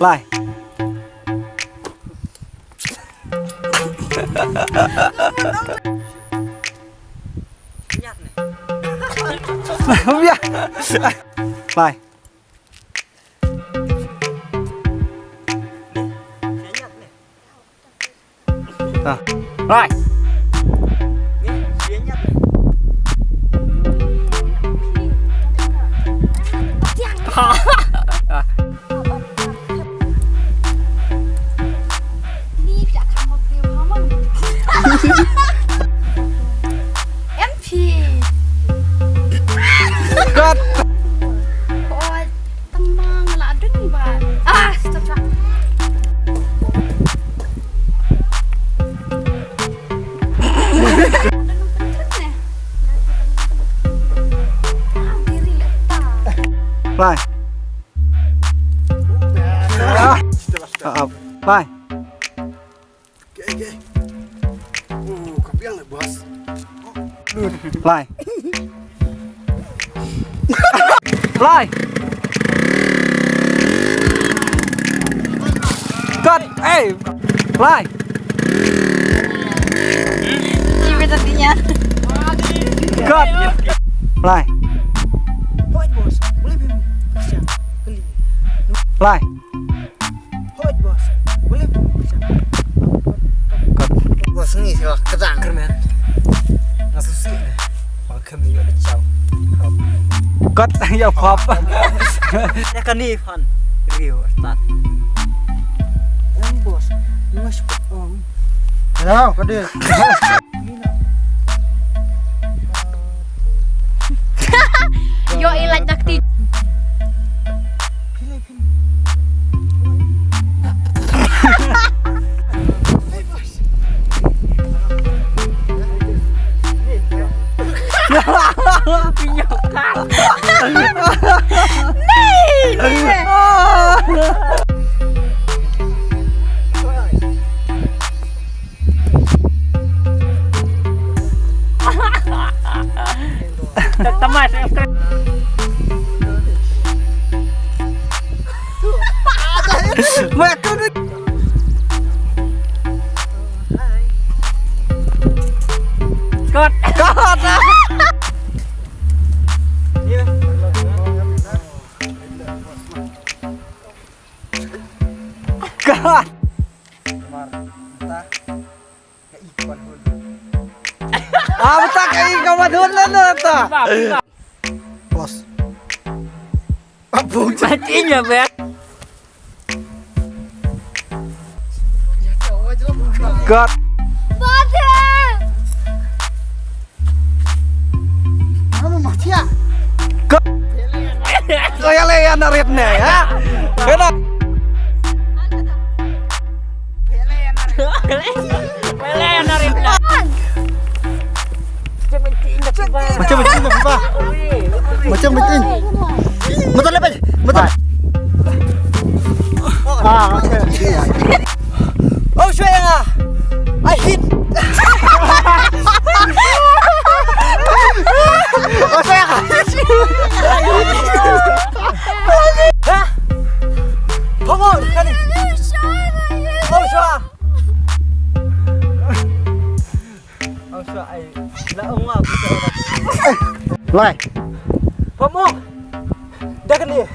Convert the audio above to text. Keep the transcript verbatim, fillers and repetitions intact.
Bye. Bye. Ah. Bye. Cut. Oi, tang ma nga la dun ba. Ah, stop, stop. Play. Ah, ah, play. Okay, okay. Oh, ka biang le, boss. Play. Play. Cut. Hey. Play. Cut. Play. Play. Hooid, boss. Boleh, boss. Cut. Boss, ngi sila kedang. Kermen. Nga susi ne. Ba khem ïoh da chaw. Cut, ïa pop. Ïa kane phan. Riu, start. Em, boss. Mas, oh. Hello, Kadir. Ïoh i lait da kti. Tamas. Cut. Cut. Cut. Ah, bata ka i ka madun na na ta. Boss. Abung. Mati nya, be. Cut. Mati. Ano, mati ya? Cut. Kaya le yan na rit ne, ha? Kaya na. Pele na rit na. Macam macam na ba? Macam macam. Macam lepas. Macam. Ah, okay. Oh, saya. I hit. Oh, saya. Ha? Come on, kali. Oh, saya. Lai. Pamo. Dah kena.